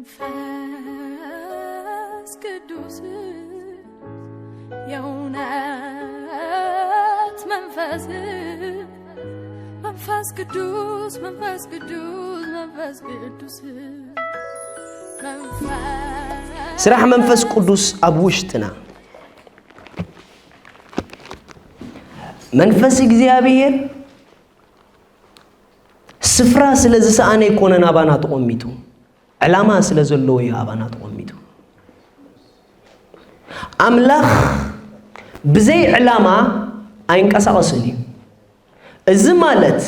መንፈስ ቅዱስ የእውነት መንፈስ፣ መንፈስ ቅዱስ፣ መንፈስ ቅዱስ፣ መንፈስ ቅዱስ፣ መንፈስ ስራሕ መንፈስ ቅዱስ ኣብ ውሽጥና። መንፈስ እግዚኣብሔር ስፍራ ስለ ዝሰኣነ ኣይኮነን ኣባና ተቐሚጡ፣ ዕላማ ስለ ዘለዎ እዩ ኣባና ተቐሚጡ። ኣምላኽ ብዘይ ዕላማ ኣይንቀሳቐስን እዩ። እዚ ማለት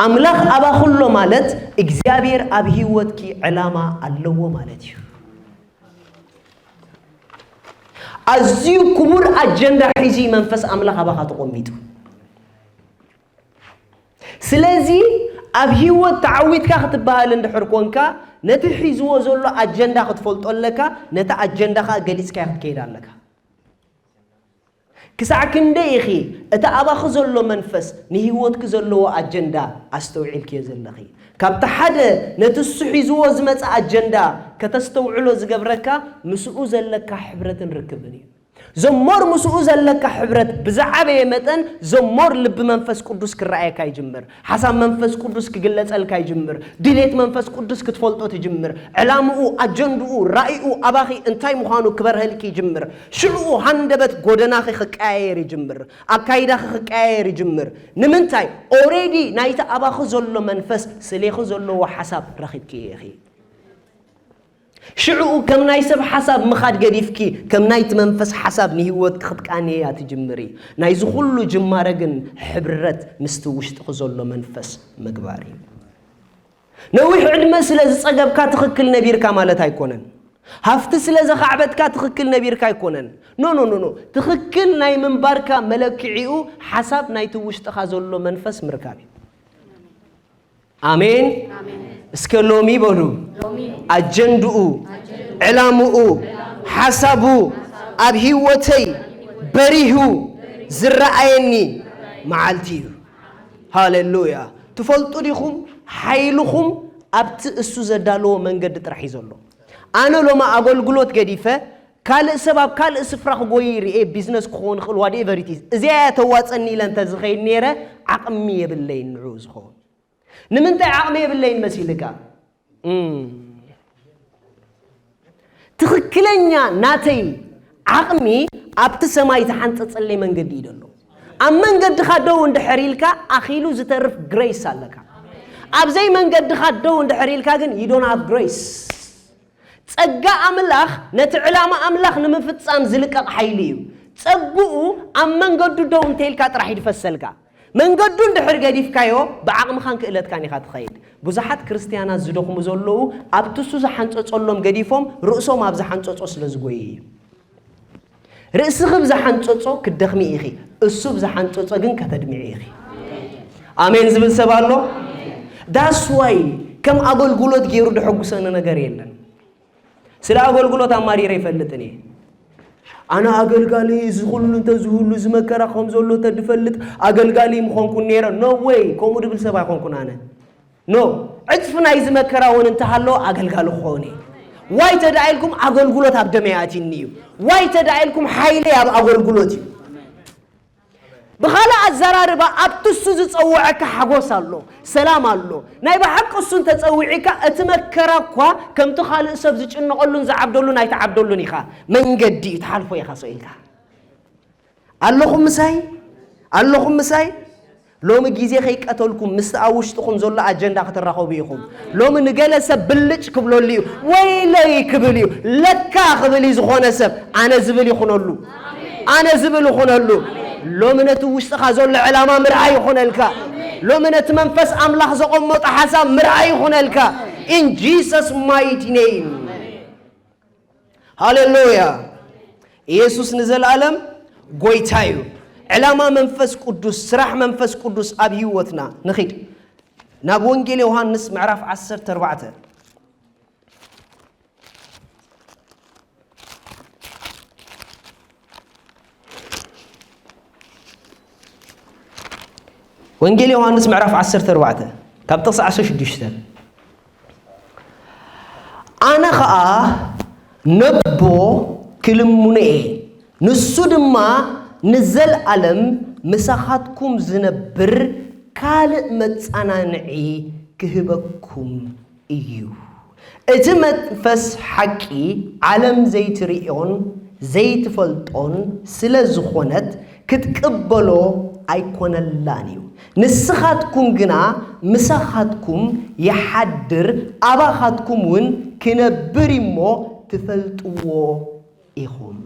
ኣምላኽ ኣባኺ ኣሎ ማለት እግዚኣብሔር ኣብ ህይወትኪ ዕላማ ኣለዎ ማለት እዩ። ኣዝዩ ክቡር ኣጀንዳ ሒዙ መንፈስ ኣምላኽ ኣባኻ ተቐሚጡ። ስለዚ ኣብ ህይወት ተዓዊትካ ክትበሃል እንድሕር ኮንካ፣ ነቲ ሒዝዎ ዘሎ ኣጀንዳ ክትፈልጦ ኣለካ፣ ነቲ ኣጀንዳ ከኣ ገሊጽካዮ ክትከይድ ኣለካ። ክሳዕ ክንደይ ኢኺ እቲ ኣባኺ ዘሎ መንፈስ ንህይወትኪ ዘለዎ ኣጀንዳ ኣስተውዒልክዮ ዘለኺ? ካብቲ ሓደ ነቲ እሱ ሒዝዎ ዝመጽእ ኣጀንዳ ከተስተውዕሎ ዝገብረካ ምስኡ ዘለካ ሕብረትን ርክብን እዩ። ዘሞር ምስኡ ዘለካ ሕብረት ብዝዓበየ መጠን ዘሞር ልቢ መንፈስ ቅዱስ ክረኣየካ ይጅምር። ሓሳብ መንፈስ ቅዱስ ክግለጸልካ ይጅምር። ድሌት መንፈስ ቅዱስ ክትፈልጦ ትጅምር። ዕላምኡ፣ ኣጀንድኡ፣ ራእይኡ ኣባኺ እንታይ ምዃኑ ክበርሀልኪ ይጅምር። ሽዕኡ ሃንደበት ጎደናኺ ክቀያየር ይጅምር። ኣካይዳኺ ክቀያየር ይጅምር። ንምንታይ? ኦሬዲ ናይቲ ኣባኺ ዘሎ መንፈስ ስሌኺ ዘለዎ ሓሳብ ረኺብኪ ኢኺ። ሽዕኡ ከም ናይ ሰብ ሓሳብ ምኻድ ገዲፍኪ ከም ናይቲ መንፈስ ሓሳብ ንህይወትኪ ክትቃንየያ ትጅምሪ። ናይዚ ኩሉ ጅማረ ግን ሕብረት ምስቲ ውሽጥኺ ዘሎ መንፈስ ምግባር እዩ። ነዊሕ ዕድመ ስለ ዝጸገብካ ትኽክል ነቢርካ ማለት ኣይኮነን። ሃፍቲ ስለ ዘኻዕበትካ ትኽክል ነቢርካ ኣይኮነን። ኖ ኖ ኖ ኖ ትኽክል ናይ ምንባርካ መለክዒኡ ሓሳብ ናይቲ ውሽጥኻ ዘሎ መንፈስ ምርካብ እዩ። ኣሜን። እስከ ሎሚ በሉ ኣጀንድኡ፣ ዕላምኡ፣ ሓሳቡ ኣብ ህይወተይ በሪሁ ዝረኣየኒ መዓልቲ እዩ። ሃሌሉያ። ትፈልጡ ዲኹም? ሓይልኹም ኣብቲ እሱ ዘዳለዎ መንገዲ ጥራሕ እዩ ዘሎ። ኣነ ሎማ ኣገልግሎት ገዲፈ ካልእ ሰብ ኣብ ካልእ ስፍራ ክጎይ ርኤ ቢዝነስ ክኸውን ይኽእል ዋት ኤቨር ኢት ኢዝ እዚኣ እያ ተዋፀኒ ኢለ እንተዝኸይድ ነይረ ዓቕሚ የብለይን ንዕኡ ዝኸውን። ንምንታይ ዓቕሚ የብለይን መሲልካ? እም። ትኽክለኛ ናተይ ዓቕሚ ኣብቲ ሰማይ ዝሓንፀፀለይ መንገዲ እዩ ዘሎ። ኣብ መንገድኻ ደው እንድሕር ኢልካ ኣኺሉ ዝተርፍ ግሬስ ኣለካ። ኣብ ዘይ መንገድኻ ደው እንድሕር ኢልካ ግን you don't have grace። ጸጋ ኣምላኽ ነቲ ዕላማ ኣምላኽ ንምፍጻም ዝልቀቕ ሓይሊ እዩ። ጸግኡ ኣብ መንገዱ ደው እንተኢልካ ጥራሕ ይድፈሰልካ። መንገዱ እንድሕር ገዲፍካዮ ብዓቕምኻን ክእለትካን ኢኻ ትኸይድ። ብዙሓት ክርስትያናት ዝደኽሙ ዘለዉ ኣብቲ እሱ ዝሓንጸጸሎም ገዲፎም ርእሶም ኣብ ዝሓንጸጾ ስለ ዝጎዩ እዩ። ርእስኺ ብዝሓንጸጾ ክትደኽሚ ኢኺ፣ እሱ ብዝሓንጸጾ ግን ከተድምዒ ኢኺ። ኣሜን ዝብል ሰብ ኣሎ? That's why ከም ኣገልግሎት ገይሩ ደሐጉሰኒ ነገር የለን። ስለ ኣገልግሎት ኣማሪረ ይፈልጥን እየ። ኣነ ኣገልጋሊ እዚ ኩሉ እንተዝህሉ እዚ መከራ ከም ዘሎ ተድፈልጥ ኣገልጋሊ ምኾንኩን ነይረ። No way፣ ከምኡ ድብል ሰብ ኣይኮንኩን ኣነ። No፣ ዕፅፊ ናይዚ መከራ እውን እንተሃለዎ ኣገልጋሊ ክኸውን እየ። ዋይ ተዳኢልኩም ኣገልግሎት ኣብ ደመይ ኣትዩኒ እዩ። ዋይ ተዳኢልኩም ሓይለይ ኣብ ኣገልግሎት እዩ። ብኻልእ ኣዘራርባ ኣብቲ እሱ ዝፀውዐካ ሓጎስ ኣሎ፣ ሰላም ኣሎ። ናይ ብሓቂ እሱ እንተፀዊዕካ እቲ መከራ እኳ ከምቲ ካልእ ሰብ ዝጭነቐሉን ዝዓብደሉን ኣይትዓብደሉን ኢኻ። መንገዲ እዩ፣ ትሓልፎ ኢኻ ሰው ኢልካ። ኣለኹም ምሳይ? ኣለኹም ምሳይ? ሎሚ ግዜ ከይቀተልኩም ምስቲ ኣብ ውሽጥኹም ዘሎ ኣጀንዳ ክትራኸቡ ኢኹም። ሎሚ ንገለ ሰብ ብልጭ ክብለሉ እዩ፣ ወይለይ ክብል እዩ፣ ለካ ክብል እዩ። ዝኾነ ሰብ ኣነ ዝብል ይኹነሉ፣ ኣነ ዝብል ይኹነሉ። ሎሚ ነቲ ውሽጥኻ ዘሎ ዕላማ ምርኣይ ይኹነልካ። ሎሚ ነቲ መንፈስ ኣምላኽ ዘቐመጦ ሓሳብ ምርኣይ ይኹነልካ። In Jesus mighty name። ሃሌሉያ። ኢየሱስ ንዘለኣለም ጎይታ እዩ። ዕላማ መንፈስ ቅዱስ፣ ስራሕ መንፈስ ቅዱስ ኣብ ህይወትና ንኺድ። ናብ ወንጌል ዮሃንስ ምዕራፍ ዓሰርተ ኣርባዕተ። ወንጌል ዮሃንስ ምዕራፍ ዓሰርተ ኣርባዕተ ካብ ጥቕሲ ዓሰርተ ሽዱሽተ። ኣነ ኸኣ ነቦ ክልምኖ እየ፣ ንሱ ድማ ንዘለኣለም ምሳኻትኩም ዝነብር ካልእ መጻናንዒ ክህበኩም እዩ። እቲ መንፈስ ሓቂ ዓለም ዘይትርእዮን ዘይትፈልጦን ስለ ዝኾነት ክትቅበሎ ኣይኮነላን እዩ። ንስኻትኩም ግና ምሳኻትኩም ይሓድር፣ ኣባኻትኩም እውን ክነብር እሞ ትፈልጥዎ ኢኹም።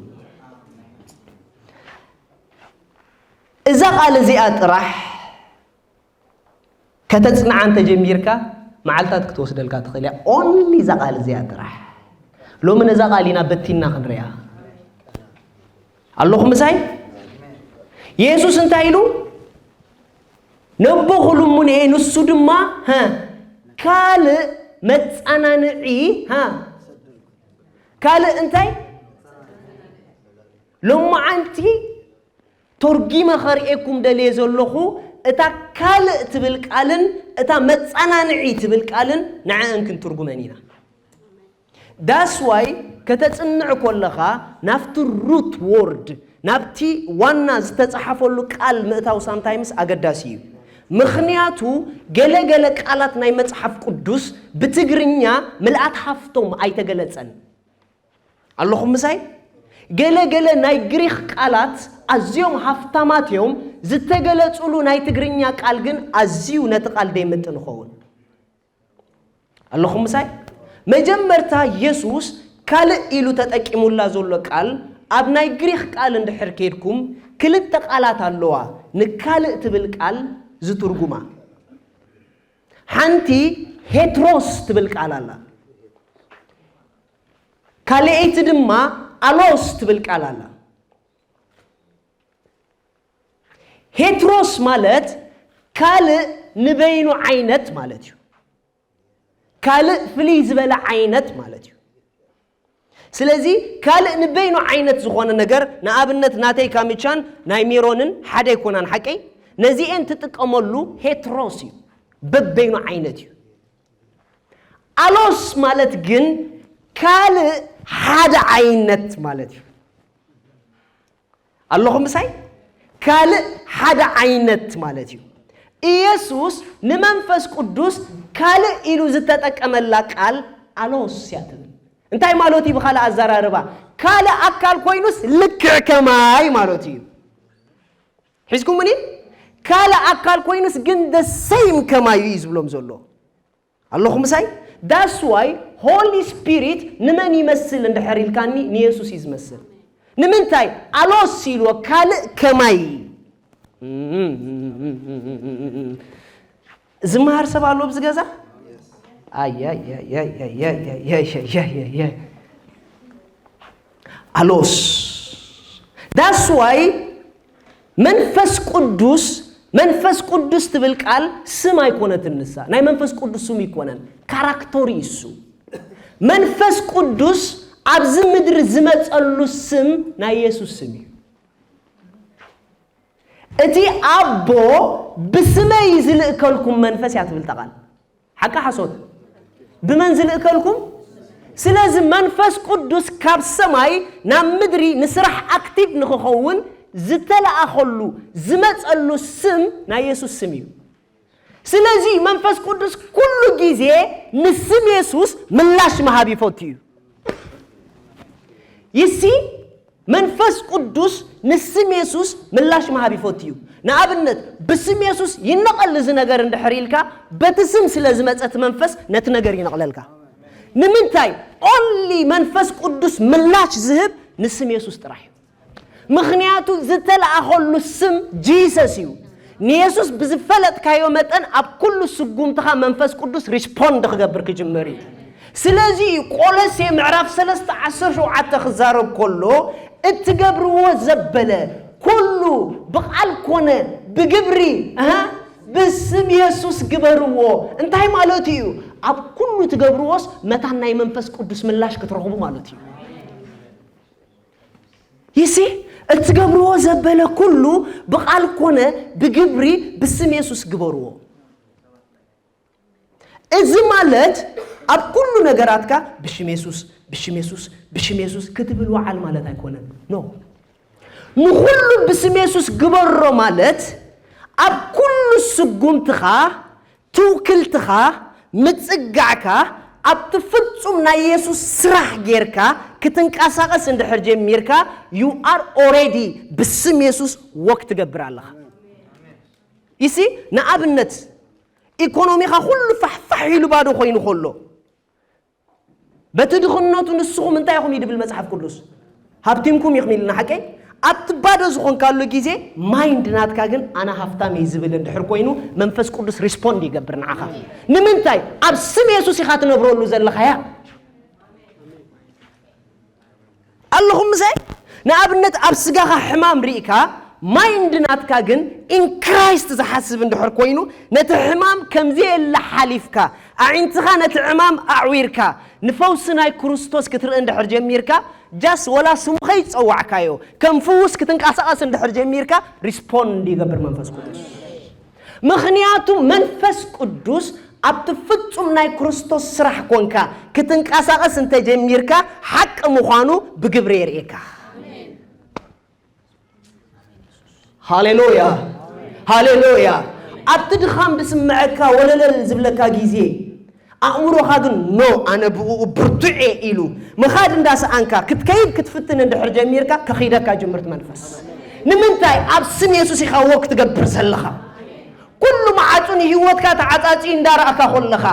እዛ ቃል እዚኣ ጥራሕ ከተጽንዓ እንተጀሚርካ መዓልታት ክትወስደልካ ትኽእል እያ። ኦንሊ እዛ ቃል እዚኣ ጥራሕ። ሎሚ ነዛ ቃል ኢና በቲና ክንሪኣ። ኣለኹም ምሳይ? የሱስ እንታይ ኢሉ? ነቦ ክልምኖ እየ፣ ንሱ ድማ፣ ሀ፣ ካልእ መጸናንዒ፣ ሀ፣ ካልእ እንታይ? ሎማዓንቲ ተርጒመ ከርእየኩም ደልየ ዘለኹ፣ እታ ካልእ ትብል ቃልን እታ መጸናንዒ ትብል ቃልን ንዐአን ክንትርጉመን ኢና። That's why ከተጽንዕ ከለኻ ናብቲ ሩት ወርድ፣ ናብቲ ዋና ዝተጻሓፈሉ ቃል ምእታው ሳምታይምስ ኣገዳሲ እዩ። ምኽንያቱ ገለ ገለ ቃላት ናይ መጽሓፍ ቅዱስ ብትግርኛ ምልኣት ሃፍቶም ኣይተገለጸን። ኣለኹም ምሳይ? ገለ ገለ ናይ ግሪኽ ቃላት ኣዝዮም ሃፍታማት እዮም፣ ዝተገለጹሉ ናይ ትግርኛ ቃል ግን ኣዝዩ ነቲ ቃል ደይምጥን ይኸውን። ኣለኹም ምሳይ? መጀመርታ የሱስ ካልእ ኢሉ ተጠቂሙላ ዘሎ ቃል ኣብ ናይ ግሪኽ ቃል እንድሕር ከይድኩም ክልተ ቃላት ኣለዋ ንካልእ ትብል ቃል ዝትርጉማ። ሓንቲ ሄትሮስ ትብል ቃል ኣላ። ካልኣይቲ ድማ ኣሎስ ትብል ቃል ኣላ። ሄትሮስ ማለት ካልእ ንበይኑ ዓይነት ማለት እዩ። ካልእ ፍልይ ዝበለ ዓይነት ማለት እዩ። ስለዚ ካልእ ንበይኑ ዓይነት ዝኾነ ነገር፣ ንኣብነት ናተይ ካምቻን ናይ ሜሮንን ሓደ ኣይኮናን፣ ሓቀይ? ነዚኤን ትጥቀመሉ ሄትሮስ እዩ፣ በበይኑ ዓይነት እዩ። ኣሎስ ማለት ግን ካልእ ሓደ ዓይነት ማለት እዩ። ኣለኹም ምሳይ? ካልእ ሓደ ዓይነት ማለት እዩ። ኢየሱስ ንመንፈስ ቅዱስ ካልእ ኢሉ ዝተጠቀመላ ቃል ኣሎስ እያ ትብል። እንታይ ማለት እዩ? ብኻልእ ኣዘራርባ ካልእ ኣካል ኮይኑስ ልክዕ ከማይ ማለት እዩ። ሒዝኩምኒ? ካልእ ኣካል ኮይኑስ ግን the same ከማይ እዩ ዝብሎም ዘሎ። ኣለኹም ምሳይ? That's why Holy Spirit ንመን ይመስል እንድሕር ኢልካኒ፣ ንየሱስ እዩ ዝመስል። ንምንታይ? ኣሎስ ኢልዎ፣ ካልእ ከማይ። ዝመሃር ሰብ ኣሎ ኣብዚ ገዛ? ኣሎስ። That's why መንፈስ ቅዱስ፣ መንፈስ ቅዱስ ትብል ቃል ስም ኣይኮነትን ንሳ። ናይ መንፈስ ቅዱስ ስም ኣይኮነን፣ ካራክተሩ እዩ እሱ። መንፈስ ቅዱስ ኣብዚ ምድሪ ዝመጸሉ ስም ናይ የሱስ ስም እዩ። እቲ ኣቦ ብስመይ ዝልእከልኩም መንፈስ እያ ትብል እታ ቃል። ሓቂ ሓሶት? ብመን ዝልእከልኩም? ስለዚ መንፈስ ቅዱስ ካብ ሰማይ ናብ ምድሪ ንስራሕ ኣክቲቭ ንክኸውን ዝተለኣኸሉ ዝመጸሉ ስም ናይ የሱስ ስም እዩ። ስለዚ መንፈስ ቅዱስ ኩሉ ግዜ ንስም የሱስ ምላሽ ምሃብ ይፈቱ እዩ። ይሲ መንፈስ ቅዱስ ንስም የሱስ ምላሽ ምሃብ ይፈቱ እዩ። ንኣብነት ብስም የሱስ ይነቐል እዚ ነገር እንድሕር ኢልካ፣ በቲ ስም ስለ ዝመጸ እቲ መንፈስ ነቲ ነገር ይነቕለልካ። ንምንታይ? ኦንሊ መንፈስ ቅዱስ ምላሽ ዝህብ ንስም የሱስ ጥራሕ እዩ። ምኽንያቱ ዝተለኣኸሉ ስም ጂሰስ እዩ። ንየሱስ ብዝፈለጥካዮ መጠን ኣብ ኩሉ ስጉምትኻ መንፈስ ቅዱስ ሪስፖንድ ክገብር ክጅምር እዩ። ስለዚ እዩ ቆሎሴ ምዕራፍ ሰለስተ ዓሰርተ ሸውዓተ ክዛረብ ከሎ እትገብርዎ ዘበለ ኩሉ ብቓል ኮነ ብግብሪ፣ እህ፣ ብስም የሱስ ግበርዎ። እንታይ ማለቱ እዩ? ኣብ ኩሉ ትገብርዎስ መታን ናይ መንፈስ ቅዱስ ምላሽ ክትረኽቡ ማለት እዩ። ይሲ እትገብርዎ ዘበለ ኩሉ ብቓል ኮነ ብግብሪ ብስም የሱስ ግበርዎ። እዚ ማለት ኣብ ኩሉ ነገራትካ ብሽም የሱስ፣ ብሽም የሱስ፣ ብሽም የሱስ ክትብል ወዓል ማለት ኣይኮነን። ኖ፣ ንኹሉ ብስም የሱስ ግበሮ ማለት ኣብ ኩሉ ስጉምትኻ፣ ትውክልትኻ፣ ምጽጋዕካ ኣብቲ ፍጹም ናይ የሱስ ስራሕ ጌርካ ክትንቀሳቐስ እንድሕር ጀሚርካ፣ you are already ብስም የሱስ ወክ ትገብር ኣለኻ። ይሲ ንኣብነት ኢኮኖሚኻ ኩሉ ፋሕፋሕ ኢሉ ባዶ ኮይኑ ከሎ፣ በቲ ድኽነቱ ንስኹም እንታይ ኢኹም እዩ ድብል መጽሓፍ ቅዱስ? ሃብቲምኩም ኢኹም ኢልና ሓቀይ? ኣብቲ ባዶ ዝኾንካሉ ግዜ ማይንድ ናትካ ግን ኣነ ሃፍታም እየ ዝብል እንድሕር ኮይኑ መንፈስ ቅዱስ ሪስፖንድ ይገብር ንዓኻ። ንምንታይ? ኣብ ስም የሱስ ኢኻ ትነብረሉ ዘለኻያ። ኣለኹም ምሳይ? ንኣብነት ኣብ ስጋኻ ሕማም ርኢካ ማይንድ ናትካ ግን ኢን ክራይስት ዝሓስብ እንድሕር ኮይኑ ነቲ ሕማም ከምዘየለ ሓሊፍካ ኣዒንትኻ ነቲ ዕማም ኣዕዊርካ ንፈውሲ ናይ ክርስቶስ ክትርኢ እንድሕር ጀሚርካ ጃስ ወላ ስሙ ከይጸዋዕካዮ ከም ፍውስ ክትንቀሳቐስ እንድሕር ጀሚርካ ሪስፖንድ ይገብር መንፈስ ቅዱስ። ምኽንያቱ መንፈስ ቅዱስ ኣብቲ ፍጹም ናይ ክርስቶስ ስራሕ ኮንካ ክትንቀሳቐስ እንተጀሚርካ ሓቂ ምዃኑ ብግብሪ የርእየካ። ሃሌሉያ ሃሌሉያ። ኣብቲ ድኻም ዝስምዐካ ወለለል ዝብለካ ግዜ ኣእምሮኻ ግን ኖ ኣነ ብኡ ብርቱዕ እየ ኢሉ ምኻድ እንዳሰኣንካ ክትከይድ ክትፍትን እንድሕር ጀሚርካ ከኺደካ ጅምርት መንፈስ። ንምንታይ? ኣብ ስም የሱስ ኢኻ ወክ ትገብር ዘለኻ። ኩሉ መዓጹ ንህይወትካ ተዓጻጺ እንዳረኣካ ኮለኻ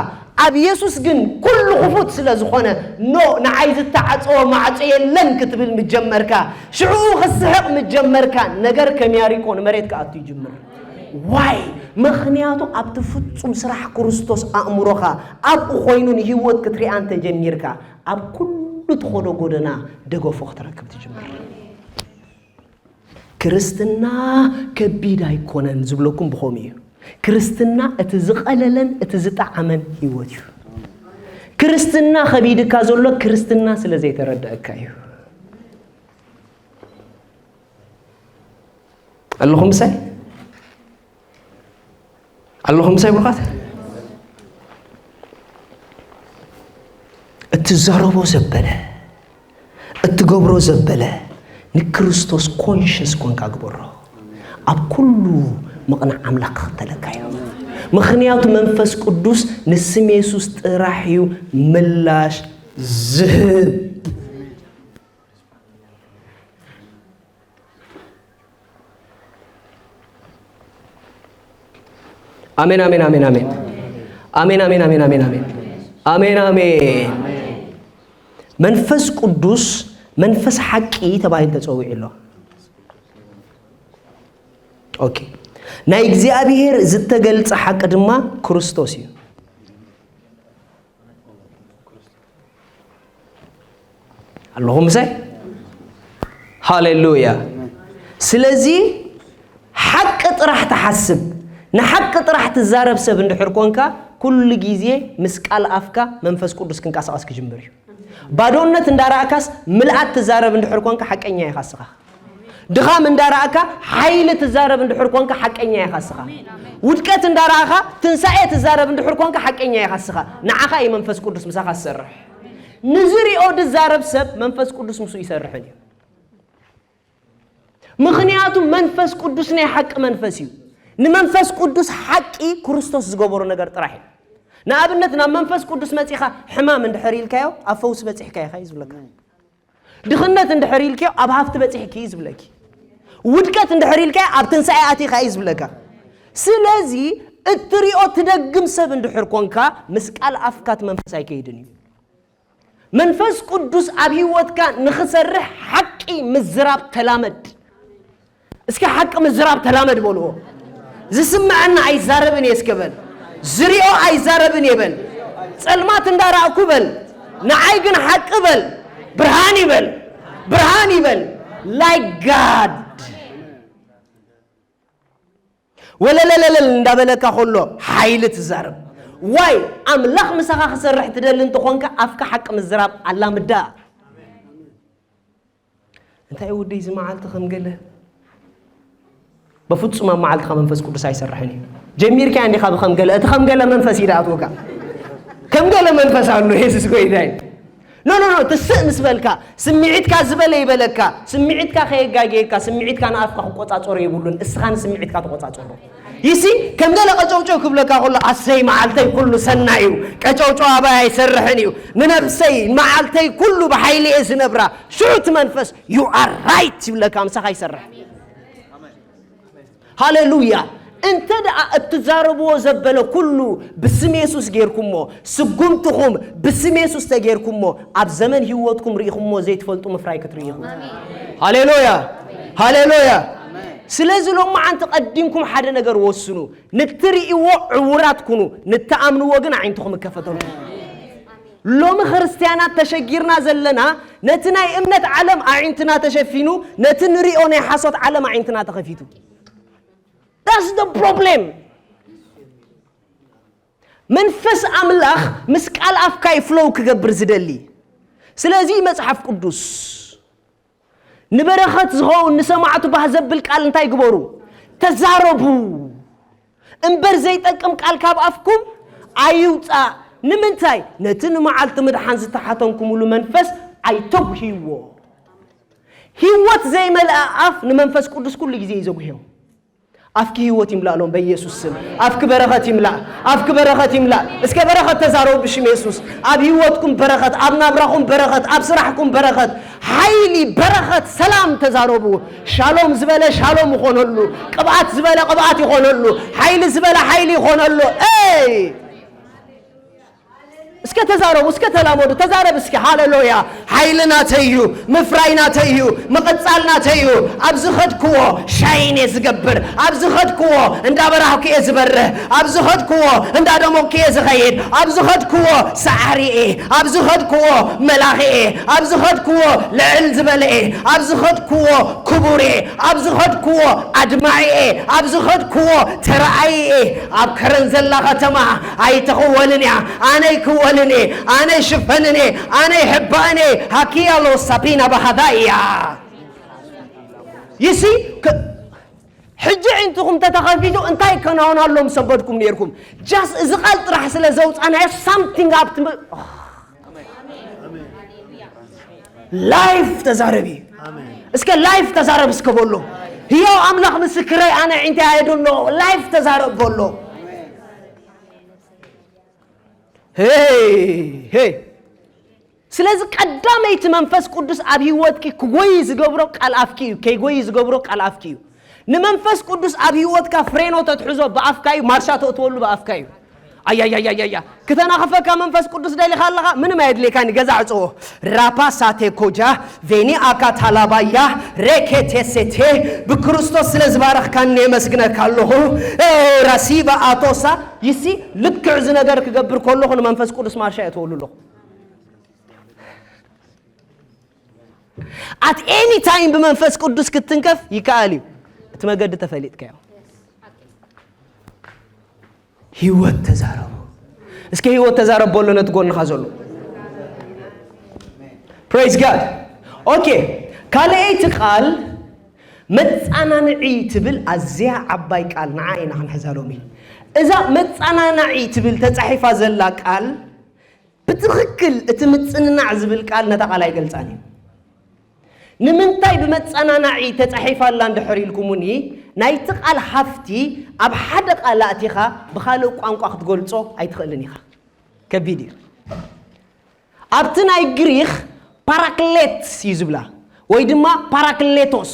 ኣብ የሱስ ግን ኩሉ ክፉት ስለ ዝኾነ ኖ ንዓይ ዝተዓጸወ ማዕጾ የለን ክትብል ምጀመርካ ሽዕኡ ክስሕቕ ምጀመርካ ነገር ከሚያሪኮ ንመሬት ክኣቱ ይጅምር። ዋይ? ምኽንያቱ ኣብቲ ፍጹም ስራሕ ክርስቶስ ኣእምሮኻ ኣብኡ ኮይኑ ንህይወት ክትሪኣ እንተጀሚርካ ኣብ ኩሉ ትኸዶ ጎደና ደገፎ ክትረክብ ትጅምር። ክርስትና ከቢድ ኣይኮነን ዝብለኩም ብኸምኡ እዩ። ክርስትና እቲ ዝቐለለን እቲ ዝጠዓመን ህይወት እዩ። ክርስትና ከቢድካ ዘሎ ክርስትና ስለ ዘይተረድአካ እዩ። ኣለኹም ምሳይ? ኣለኹም ምሳይ ብሩኻት? እትዛረቦ ዘበለ እትገብሮ ዘበለ ንክርስቶስ ኮንሽስ ኮንካ ግበሮ። ኣብ ኩሉ ምቕናዕ ኣምላኽ ክኽተለካ እዩ። ምኽንያቱ መንፈስ ቅዱስ ንስም የሱስ ጥራሕ እዩ ምላሽ ዝህብ። ኣሜን ኣሜን ኣሜን ኣሜን ኣሜን ኣሜን ኣሜን ኣሜን ኣሜን ኣሜን ኣሜን። መንፈስ ቅዱስ መንፈስ ሓቂ ተባሂሉ ተጸዊዑ ኣሎ። ኦኬ፣ ናይ እግዚኣብሔር ዝተገልጸ ሓቂ ድማ ክርስቶስ እዩ። ኣለኹም ምሳይ? ሃሌሉያ። ስለዚ ሓቂ ጥራሕ ትሓስብ፣ ንሓቂ ጥራሕ ትዛረብ ሰብ እንድሕር ኮንካ ኩሉ ግዜ ምስ ቃል ኣፍካ መንፈስ ቅዱስ ክንቀሳቐስ ክጅምር እዩ። ባዶነት እንዳረኣካስ ምልኣት ትዛረብ እንድሕር ኮንካ ሓቀኛ ኢኻ እስኻ። ድኻም እንዳረኣካ ሓይሊ ትዛረብ እንድሕር ኮንካ ሓቀኛ ኢኻ እስኻ። ውድቀት እንዳረኣኻ ትንሳኤ ትዛረብ እንድሕር ኮንካ ሓቀኛ ኢኻ እስኻ። ንዓኻ እዩ መንፈስ ቅዱስ ምሳኻ ዝሰርሕ። ንዝሪኦ ድዛረብ ሰብ መንፈስ ቅዱስ ምስኡ ይሰርሕን እዩ። ምኽንያቱ መንፈስ ቅዱስ ናይ ሓቂ መንፈስ እዩ። ንመንፈስ ቅዱስ ሓቂ ክርስቶስ ዝገበሮ ነገር ጥራሕ እዩ። ንኣብነት ናብ መንፈስ ቅዱስ መጺኻ ሕማም እንድሕር ኢልካዮ ኣብ ፈውሲ በጺሕካ ኢኻ እዩ ዝብለካ። ድኽነት እንድሕር ኢልካዮ ኣብ ሃፍቲ በጺሕኪ እዩ ዝብለኪ። ውድቀት እንድሕር ኢልካዮ ኣብ ትንሳኤ ኣቲኻ እዩ ዝብለካ። ስለዚ እትሪኦ ትደግም ሰብ እንድሕር ኮንካ ምስ ቃል ኣፍካ እቲ መንፈስ ኣይከይድን እዩ። መንፈስ ቅዱስ ኣብ ህይወትካ ንኽሰርሕ ሓቂ ምዝራብ ተላመድ። እስኪ ሓቂ ምዝራብ ተላመድ በልዎ። ዝስምዐና ኣይዛረብን እየ እስኪ በል። ዝሪኦ ኣይዛረብን እየ በል። ጸልማት እንዳረኣኩ በል። ንዓይ ግን ሓቂ በል። ብርሃን ይበል። ብርሃን ይበል። Like God። ወለለለለል እንዳበለካ ከሎ ሓይሊ ትዛረብ። ዋይ? ኣምላኽ ምሳኻ ክሰርሕ ትደሊ እንተኾንካ ኣፍካ ሓቂ ምዝራብ ኣላምዳ። እንታይ ወደይ እዚ መዓልቲ ከም ገለ በፍጹም ኣብ መዓልትኻ መንፈስ ቅዱስ ኣይሰርሕን እዩ። ጀሚርካ እንዲኻ ብከም ገለ፣ እቲ ከም ገለ መንፈስ እዩ ዝኣትወካ። ከም ገለ መንፈስ ኣሎ የሱስ ጎይታይ። ኖ ኖ ኖ ትስእ ምስ በልካ ስምዒትካ ዝበለ ይበለካ። ስምዒትካ ከየጋገየካ ስምዒትካ ንኣፍካ ክቆጻጸሮ የብሉን። እስኻ ንስምዒትካ ተቆጻጸሮ። ይሲ ከም ገለ ቀጨውጨው ክብለካ ከሎ ኣሰይ መዓልተይ ኩሉ ሰናይ እዩ። ቀጨውጨው ኣባይ ኣይሰርሕን እዩ። ንነብሰይ መዓልተይ ኩሉ ብሓይሊ እየ ዝነብራ። ሽዑ እቲ መንፈስ you are right ይብለካ ምሳኻ ይሰርሕ። ሃሌሉያ። እንተ ደኣ እትዛረብዎ ዘበለ ኩሉ ብስም የሱስ ጌርኩሞ፣ ስጉምትኹም ብስም የሱስ ተጌርኩሞ፣ ኣብ ዘመን ህይወትኩም ርኢኹሞ ዘይትፈልጡ ምፍራይ ክትርእዩ ኢኹም። ሃሌሉያ፣ ሃሌሉያ። ስለዚ ሎማዓንቲ ቀዲምኩም ሓደ ነገር ወስኑ። ንትርእይዎ ዕውራት ኩኑ፣ ንትኣምንዎ ግን ኣዒንትኹም ይከፈተልኩም። ሎሚ ክርስትያናት ተሸጊርና ዘለና ነቲ ናይ እምነት ዓለም ኣዒንትና ተሸፊኑ፣ ነቲ ንሪኦ ናይ ሓሶት ዓለም ኣዒንትና ተኸፊቱ። That's the problem። መንፈስ ኣምላኽ ምስ ቃል ኣፍካ እዩ ፍሎው ክገብር ዝደሊ። ስለዚ መጽሓፍ ቅዱስ ንበረኸት ዝኸውን ንሰማዕቱ ባህ ዘብል ቃል እንታይ ግበሩ? ተዛረቡ። እምበር ዘይጠቅም ቃል ካብ ኣፍኩም ኣይውጻእ። ንምንታይ? ነቲ ንመዓልቲ ምድሓን ዝተሓተንኩምሉ መንፈስ ኣይተጉህይዎ። ህይወት ዘይመልኣ ኣፍ ንመንፈስ ቅዱስ ኩሉ ግዜ እዩ ዘጉህዮ። ኣፍኪ ህይወት ይምላእ ሎም በኢየሱስ ስም። ኣፍኪ በረኸት ይምላእ። ኣፍኪ በረኸት ይምላእ። እስከ በረኸት ተዛረቡ ብሽም የሱስ። ኣብ ህይወትኩም በረኸት፣ ኣብ ናብራኹም በረኸት፣ ኣብ ስራሕኩም በረኸት፣ ሓይሊ በረኸት፣ ሰላም ተዛረቡ። ሻሎም ዝበለ ሻሎም ይኾነሉ። ቅብኣት ዝበለ ቅብኣት ይኾነሉ። ሓይሊ ዝበለ ሓይሊ ይኾነሉ። ኤይ! እስከ ተዛረቡ፣ እስከ ተላመዱ። ተዛረብ እስከ። ሃሌሉያ። ሓይሊ ናተይ እዩ፣ ምፍራይ ናተይ እዩ፣ ምቕጻል ናተይ እዩ። ኣብ ዝኸድክዎ ሻይን እየ ዝገብር፣ ኣብ ዝኸድክዎ እንዳበራህኩ እየ ዝበርህ፣ ኣብ ዝኸድክዎ እንዳደመቕኩ እየ ዝኸይድ፣ ኣብ ዝኸድክዎ ሰዓሪ እየ፣ ኣብ ዝኸድክዎ መላኺ እየ፣ ኣብ ዝኸድክዎ ልዕል ዝበለ እየ፣ ኣብ ዝኸድክዎ ክቡር እየ፣ ኣብ ዝኸድክዎ ኣድማዒ እየ፣ ኣብ ዝኸድክዎ ተረኣይ እየ። ኣብ ከረን ዘላ ከተማ ኣይትኽወልን እያ። ኣነ ይክወልን እየ፣ ኣነ ይሽፈንን እየ፣ ኣነ ይሕባእን እየ። ሃኪያሎ ሳቢና ባህዳ እያ። ይሲ ሕጂ ዕንትኹም ተተኸፊቱ እንታይ ይከናወን ኣሎ ምሰበድኩም ነርኩም? ጃስ እዚ ቃል ጥራሕ ስለ ዘውፃናዮ ሳምቲንግ ኣብቲ ላይፍ ተዛረቢ። እስከ ላይፍ ተዛረብ እስከ በሎ። ህያው ኣምላኽ ምስክረይ ኣነ ዒንተይ ኣይደኖ። ላይፍ ተዛረብ በሎ። ሄይ ሄይ። ስለዚ ቀዳመይቲ መንፈስ ቅዱስ ኣብ ህይወትኪ ክጎይ ዝገብሮ ቃል ኣፍኪ እዩ። ከይጎይ ዝገብሮ ቃል ኣፍኪ እዩ። ንመንፈስ ቅዱስ ኣብ ህይወትካ ፍሬኖ ተትሕዞ ብኣፍካ እዩ። ማርሻ ተእትወሉ ብኣፍካ እዩ። ኣያያያያያ ክተናኽፈካ መንፈስ ቅዱስ ደሊኻ ኣለኻ። ምንም ኣየድልየካን። ገዛ ዕፅዎ። ራፓ ሳቴ ኮጃ ቬኒ ኣካ ታላባያ ሬኬቴ ሴቴ ብክርስቶስ ስለ ዝባረኽካኒ የመስግነካ ኣለኹ። ራሲባ ኣቶሳ ይሲ ልክዕ እዚ ነገር ክገብር ከለኹ ንመንፈስ ቅዱስ ማርሻ እየ ትወሉ ኣለኹ። ኣት ኤኒ ታይም ብመንፈስ ቅዱስ ክትንከፍ ይከኣል እዩ። እቲ መገዲ ተፈሊጥካዮ። ህይወት ተዛረቡ። እስከ ህይወት ተዛረብ በሎ ነቲ ጎንኻ ዘሎ። ፕሬዝ ጋድ። ኦኬ። ካልኣይቲ ቃል መጻናንዒ ትብል ኣዝያ ዓባይ ቃል ንዓ ኢና ክንሕዛ ሎሚ። እዛ መጻናናዒ ትብል ተጻሒፋ ዘላ ቃል ብትኽክል እቲ ምጽንናዕ ዝብል ቃል ነታ ቃል ኣይገልጻን እዩ። ንምንታይ ብመጸናናዒ ተጻሒፋ ኣላ እንድሕር ኢልኩምኒ፣ ናይቲ ቃል ሃፍቲ ኣብ ሓደ ቃል ኣእቲኻ ብኻልእ ቋንቋ ክትገልጾ ኣይትኽእልን ኢኻ። ከቢድ እዩ። ኣብቲ ናይ ግሪኽ ፓራክሌት እዩ ዝብላ፣ ወይ ድማ ፓራክሌቶስ።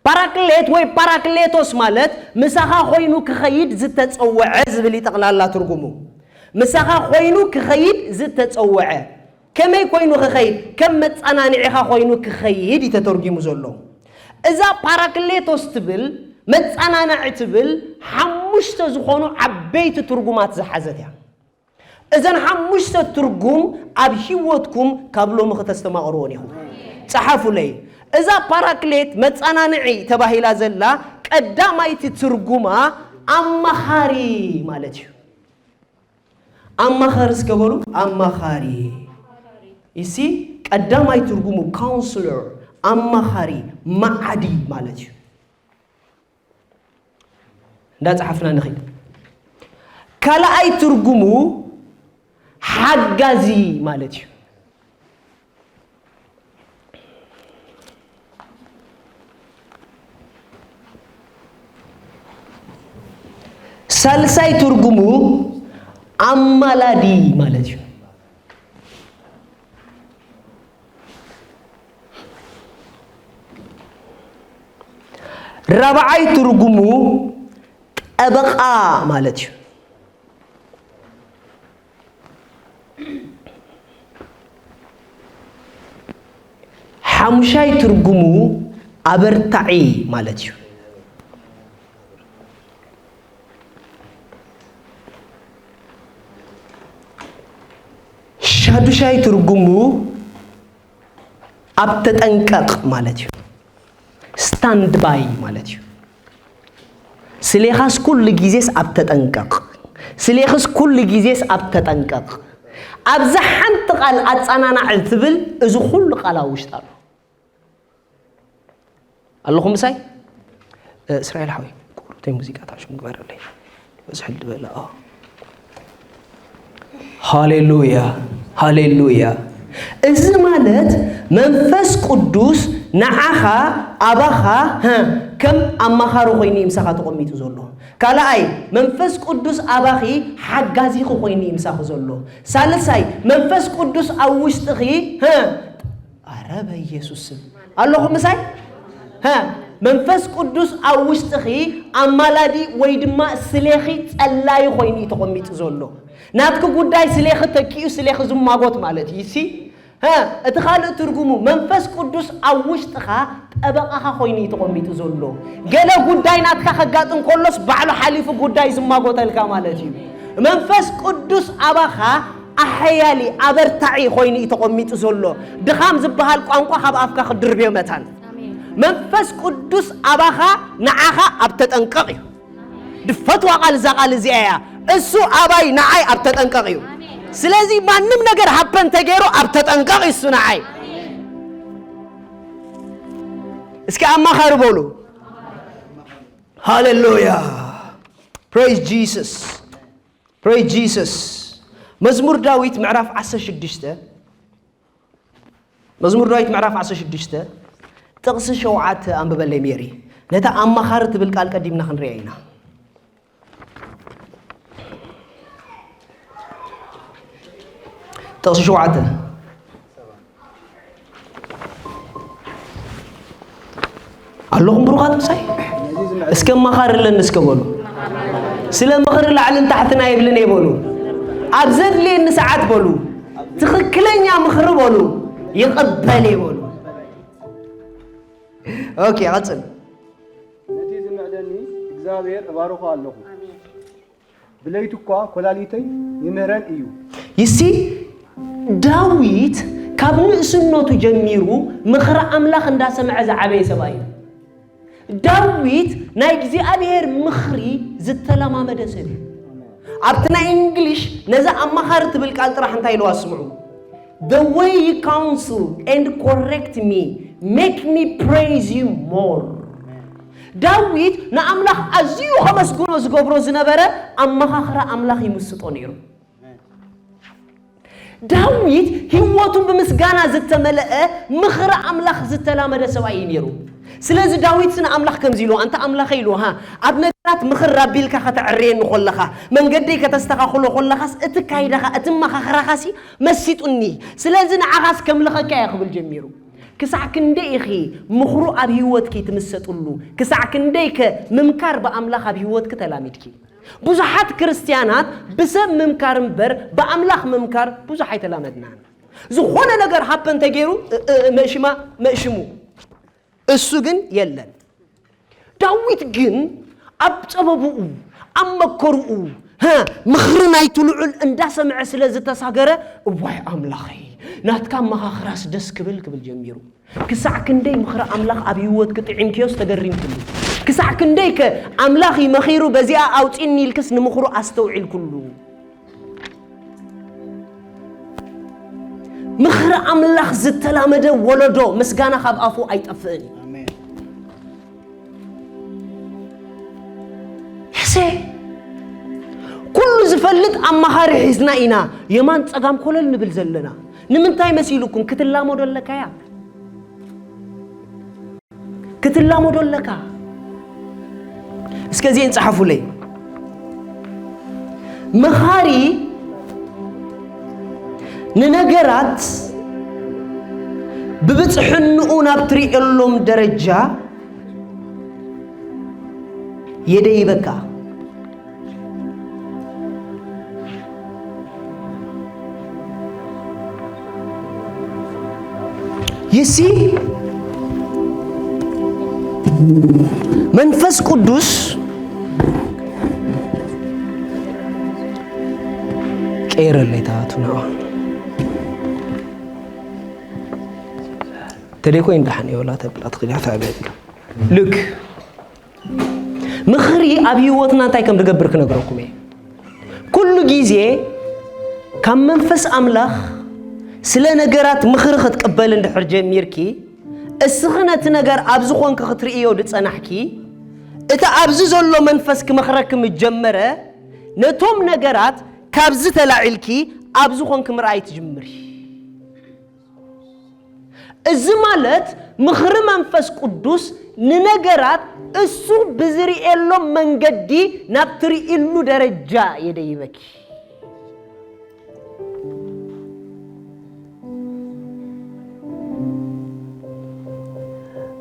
ፓራክሌት ወይ ፓራክሌቶስ ማለት ምሳኻ ኮይኑ ክኸይድ ዝተጸወዐ ዝብል እዩ ጠቕላላ ትርጉሙ። ምሳኻ ኮይኑ ክኸይድ ዝተጸወዐ። ከመይ ኮይኑ ክኸይድ? ከም መጸናንዒኻ ኮይኑ ክኸይድ እዩ ተተርጒሙ ዘሎ። እዛ ፓራክሌቶስ ትብል፣ መጸናናዒ ትብል፣ ሓሙሽተ ዝኾኑ ዓበይቲ ትርጉማት ዝሓዘት እያ። እዘን ሓሙሽተ ትርጉም ኣብ ህይወትኩም ካብ ሎሚ ክተስተማቕርዎን ኢኹም። ጸሓፉለይ። እዛ ፓራክሌት መጸናንዒ ተባሂላ ዘላ ቀዳማይቲ ትርጉማ ኣማኻሪ ማለት እዩ። ኣማኻሪ እስከ በሉ፣ ኣማኻሪ። ይሲ ቀዳማይ ትርጉሙ ካውንስለር፣ ኣማኻሪ፣ መዓዲ ማለት እዩ። እንዳጸሓፍና ንኺድ። ካልኣይ ትርጉሙ ሓጋዚ ማለት እዩ። ሳልሳይ ትርጉሙ ኣማላዲ ማለት እዩ። ራብዓይ ትርጉሙ ጠበቓ ማለት እዩ። ሓሙሻይ ትርጉሙ ኣበርታዒ ማለት እዩ። ሻዱሻይ ትርጉሙ ኣብ ተጠንቀቕ ማለት እዩ። ስታንድ ባይ ማለት እዩ። ስሌኻስ ኩሉ ግዜስ ኣብ ተጠንቀቕ። ስሌኽስ ኩሉ ግዜስ ኣብ ተጠንቀቕ። ኣብዛ ሓንቲ ቃል ኣጸናናዕ ትብል፣ እዚ ኩሉ ቃል ኣብ ውሽጣ ኣሎ። ኣለኹም ምሳይ? እ፣ እስራኤል ሓወይ፣ ቁሩብተይ ሙዚቃ ታሽሙ ግበረለይ። በዝሕ ዝበለ፣ ኦ። ሃሌሉያ፣ ሃሌሉያ። እዚ ማለት መንፈስ ቅዱስ ንዓኻ፣ ኣባኻ፣ ሀ፣ ከም ኣማኻሪ ኮይኑ እዩ ምሳኻ ተቐሚጡ ዘሎ። ካልኣይ፣ መንፈስ ቅዱስ ኣባኺ ሓጋዚኺ ኮይኑ እዩ ምሳኺ ዘሎ። ሳልሳይ፣ መንፈስ ቅዱስ ኣብ ውሽጥኺ፣ ሀ፣ ኣረ በኢየሱስ ስም ኣለኹም ምሳይ? ሀ፣ መንፈስ ቅዱስ ኣብ ውሽጥኺ ኣማላዲ ወይ ድማ ስሌኺ ጸላዪ ኮይኑ እዩ ተቐሚጡ ዘሎ። ናትኪ ጉዳይ ስሌኺ ተኪኡ ስሌኺ ዝማጎት ማለት እዩ። ሲ፣ ሀ፣ እቲ ካልእ ትርጉሙ መንፈስ ቅዱስ ኣብ ውሽጥኻ ጠበቓኻ ኮይኑ እዩ ተቐሚጡ ዘሎ። ገለ ጉዳይ ናትካ ከጋጥም ከሎስ ባዕሉ ሓሊፉ ጉዳይ ዝማጎተልካ ማለት እዩ። መንፈስ ቅዱስ ኣባኻ ኣሐያሊ ኣበርታዒ ኮይኑ እዩ ተቐሚጡ ዘሎ። ድኻም ዝበሃል ቋንቋ ካብ ኣፍካ ክድርብዮ መታን። ኣሜን። መንፈስ ቅዱስ ኣባኻ ንዓኻ ኣብ ተጠንቀቕ እዩ። ድፈትዋ ቃል እዛ ቃል እዚኣ እያ። እሱ ኣባይ ንዓይ ኣብ ተጠንቀቕ እዩ። ኣሜን። ስለዚ ማንም ነገር ሃፐን ተገይሩ ኣብ ተጠንቀቕ እዩ እሱ ንዓይ። ኣሜን። እስኪ ኣማኻሪ በሉ። ሃሌሉያ። ፕሬዝ ጂሰስ። ፕሬዝ ጂሰስ። መዝሙር ዳዊት ምዕራፍ ዓሰርተ ሽዱሽተ፣ መዝሙር ዳዊት ምዕራፍ ዓሰርተ ሽዱሽተ ጥቕሲ ሸውዓተ ኣንብበለይ ሜሪ። ነታ ኣማኻሪ ትብል ቃል ቀዲምና ክንሪኣ ኢና። ጥቕሲ ሸውዓተ። ኣለኹም ብሩኻት ምሳይ? እስከ መኻርለን እስከ በሉ። ስለ ምኽሪ ላዕልን ታሕትን ኣይብልን እየ በሉ። ኣብ ዘድልየኒ ሰዓት በሉ። ትኽክለኛ ምኽሪ በሉ። ይቕበል እየ በሉ። ኦኬ፣ ቀጽል። ነቲ ዝምዕደኒ እግዚኣብሔር እባርኾ ኣለኹ። ብለይቲ እኳ ኮላሊተይ ይምህረን እዩ። ይሲ፣ ዳዊት ካብ ንእስነቱ ጀሚሩ ምኽሪ ኣምላኽ እንዳሰምዐ ዝዓበየ ሰብኣይ እዩ። ዳዊት ናይ እግዚኣብሔር ምኽሪ ዝተለማመደ ሰብ እዩ። ኣብቲ ናይ እንግሊሽ ነዛ ኣማኻሪ ትብል ቃል ጥራሕ እንታይ ኢልዋ ስምዑ። The way you counsel and correct me make me praise you more። ዳዊት ንኣምላኽ ኣዝዩ ከመስግኖ ዝገብሮ ዝነበረ ኣመኻኽራ ኣምላኽ ይምስጦ ነይሩ። ዳዊት ህይወቱ ብምስጋና ዝተመልአ ምኽሪ ኣምላኽ ዝተላመደ ሰብኣይ እዩ ነይሩ። ስለዚ ዳዊት ንኣምላኽ ከምዚ ኢሉ፣ ኣንታ ኣምላኸይ ኢሉ፣ ሃ፣ ኣብ ነገራት ምኽር ኣቢልካ ከተዕርየኒ ከለኻ፣ መንገደይ ከተስተኻኽሎ ከለኻስ፣ እቲ ካይዳኻ፣ እቲ ኣመኻኽራኻሲ መሲጡኒ። ስለዚ ንዓኻስ ከምልኸካ እየ ክብል ጀሚሩ። ክሳዕ ክንደይ ኢኺ ምኽሩ ኣብ ህይወትኪ ትምሰጥሉ? ክሳዕ ክንደይከ ምምካር ብኣምላኽ ኣብ ህይወትኪ ተላሚድኪ? ብዙሓት ክርስትያናት ብሰብ ምምካር እምበር ብኣምላኽ ምምካር ብዙሕ ኣይተላመድናን። ዝኾነ ነገር ሃፐን ተገይሩ፣ እ፣ እ፣ መእሽማ መእሽሙ። እሱ ግን የለን። ዳዊት ግን ኣብ ጸበብኡ፣ ኣብ መከርኡ፣ ሀ፣ ምኽሪ ናይቲ ልዑል እንዳሰምዐ ስለ ዝተሳገረ፣ እዋይ ኣምላኸይ፣ ናትካ ኣመኻኽራስ ደስ ክብል ክብል ጀሚሩ። ክሳዕ ክንደይ ምኽሪ ኣምላኽ ኣብ ህይወትኪ ጥዒምክዮስ ተገሪምክሉ? ክሳዕ ክንደይከ ኣምላኽ እዩ መኺሩ በዚኣ ኣውጺኒ ኢልክስ ንምኽሩ ኣስተውዒልክሉ? ምኽሪ ኣምላኽ ዝተላመደ ወለዶ ምስጋና ካብ ኣፉ ኣይጠፍእን እዩ። ኣሜን። ሕሴ፣ ኩሉ እዚ ዘይንፈልጥ ኣማኻሪ ሒዝና ኢና የማን ጸጋም ኮለል ንብል ዘለና። ንምንታይ መሲሉኩም? ክትላመዶ ኣለካያ። ክትላመዶ ኣለካ። እስከ እዚኤን ጸሓፉለይ። መኻሪ ንነገራት ብብጽሕንኡ ናብ ትርእየሎም ደረጃ የደይበካ። ይሲ መንፈስ ቅዱስ ቀይረለይ ታቱ ነው። ተደይ ኮይን ደሓን እየ ወላ ተብላ ትኽእል እያ፣ ተዕበ። ልክ ምኽሪ ኣብ ህይወትና እንታይ ከም ዝገብር ክነግረኩም እየ። ኩሉ ግዜ ካብ መንፈስ ኣምላኽ ስለ ነገራት ምኽሪ ክትቅበል እንድሕር ጀሚርኪ፣ እስኺ ነቲ ነገር ኣብ ዝኾንኪ ክትርእዮ ዝጸናሕኪ፣ እቲ ኣብዚ ዘሎ መንፈስ ክመኽረኪ ምስ ጀመረ፣ ነቶም ነገራት ካብዚ ተላዒልኪ ኣብ ዝኾንኪ ምርኣይ ትጅምሪ። እዚ ማለት ምኽሪ መንፈስ ቅዱስ ንነገራት እሱ ብዝርእየሎም መንገዲ ናብ ትርእይሉ ደረጃ የደይበኪ።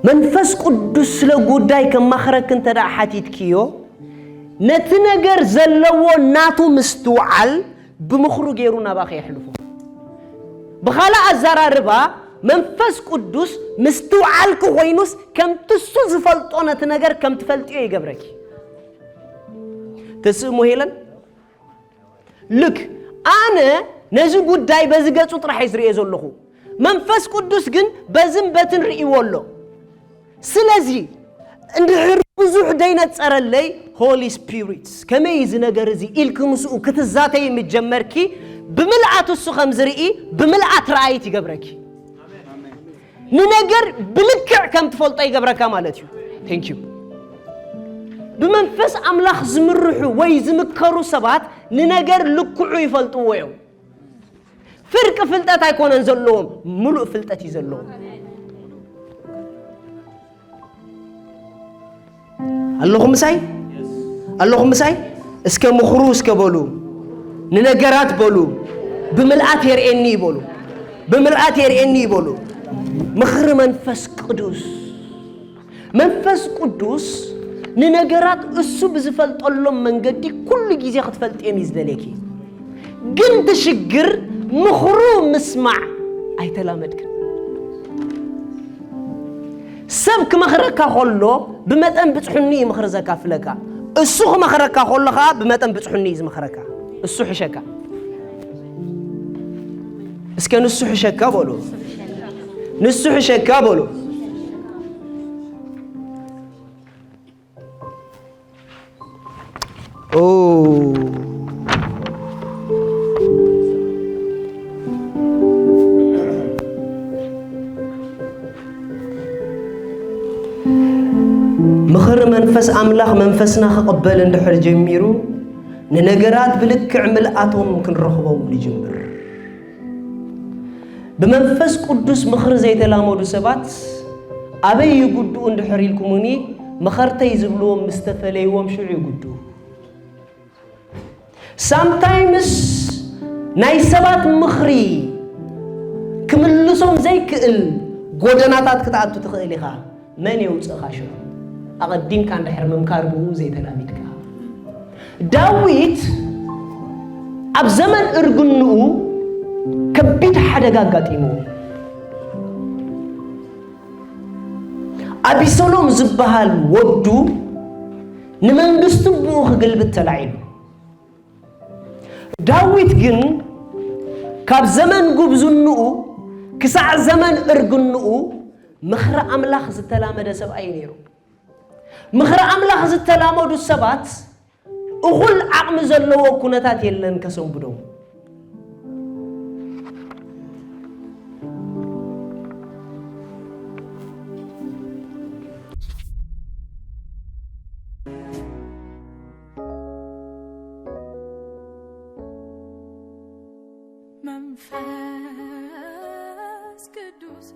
መንፈስ ቅዱስ ስለ ጉዳይ ከማኽረኪ እንተ ደኣ ሓቲትክዮ፣ ነቲ ነገር ዘለዎ ናቱ ምስትውዓል ብምኽሩ ገይሩ ናባኺ የሕልፎ። ብኻልእ ኣዘራርባ፣ መንፈስ ቅዱስ ምስትውዓልኪ ኮይኑስ፣ ከምቲ እሱ ዝፈልጦ ነቲ ነገር ከም ትፈልጥዮ ይገብረኪ። ትስእሞ ሄለን? ልክ ኣነ ነዚ ጉዳይ በዚ ገጹ ጥራሕ እየ ዝርእዮ ዘለኹ። መንፈስ ቅዱስ ግን በዝን በትን ርእይዎ ኣሎ። ስለዚ እንድሕር ብዙሕ ደይነጸረለይ፣ ሆሊ ስፒሪት ከመይ እዚ ነገር እዚ ኢልኪ ምስኡ ክትዛተይ ምስ ጀመርኪ፣ ብምልኣት እሱ ከም ዝርኢ ብምልኣት ረኣይት ይገብረኪ። ንነገር ብልክዕ ከም ትፈልጦ ይገብረካ ማለት እዩ። Thank you። ብመንፈስ ኣምላኽ ዝምርሑ ወይ ዝምከሩ ሰባት ንነገር ልክዑ ይፈልጥዎ እዮም። ፍርቂ ፍልጠት ኣይኮነን ዘለዎም፣ ምሉእ ፍልጠት እዩ ዘለዎም። ኣለኹም ምሳይ? ኣለኹም ምሳይ? እስከ ምኽሩ እስከ በሉ፣ ንነገራት በሉ፣ ብምልኣት የርእየኒ በሉ፣ ብምልኣት የርእየኒ በሉ። ምኽሪ መንፈስ ቅዱስ። መንፈስ ቅዱስ ንነገራት እሱ ብዝፈልጠሎም መንገዲ ኩሉ ግዜ ክትፈልጥ እዮም እዩ ዝደልየኪ። ግን እቲ ሽግር ምኽሩ ምስማዕ ኣይተላመድክን። ሰብ ክመኽረካ ከሎ ብመጠን ብጽሑኒ እዩ ምኽሪ ዘካፍለካ። እሱ ክመኽረካ ከሎ ኸዓ ብመጠን ብጽሑኒ እዩ ዝመኽረካ። እሱ ሕሸካ። እስከ ንሱ ሕሸካ በሉ። ንሱ ሕሸካ በሉ። ኦ፣ ምኽሪ መንፈስ ኣምላኽ መንፈስና ክቕበል እንድሕር ጀሚሩ፣ ንነገራት ብልክዕ ምልኣቶም ክንረኽቦም ንጅምር። ብመንፈስ ቅዱስ ምኽሪ ዘይተላመዱ ሰባት ኣበይ ይጉድኡ እንድሕር ኢልኩምኒ፣ መኸርተይ ዝብልዎም ምስ ተፈለይዎም ሽዑ ይጉድኡ። ሳምታይምስ ናይ ሰባት ምኽሪ ክምልሶም ዘይክእል ጎደናታት ክትኣቱ ትኽእል ኢኻ። መን የውፅእኻ ሽዑ? ኣቐዲምካ እንድሕር ምምካር ብኡ ዘይተላሚድካ። ዳዊት ኣብ ዘመን እርግንኡ ከቢድ ሓደጋ ኣጋጢምዎ። ኣቢሰሎም ዝበሃል ወዱ ንመንግስቲ ብኡ ክግልብጥ ተላዒሉ። ዳዊት ግን ካብ ዘመን ጉብዝንኡ ክሳዕ ዘመን እርግንኡ ምኽሪ ኣምላኽ ዝተላመደ ሰብኣይ ነይሩ። ምኽሪ ኣምላኽ ዝተላመዱ ሰባት እኹል ዓቕሚ ዘለዎ ኩነታት የለን ከሰንብዶም። መንፈስ ቅዱስ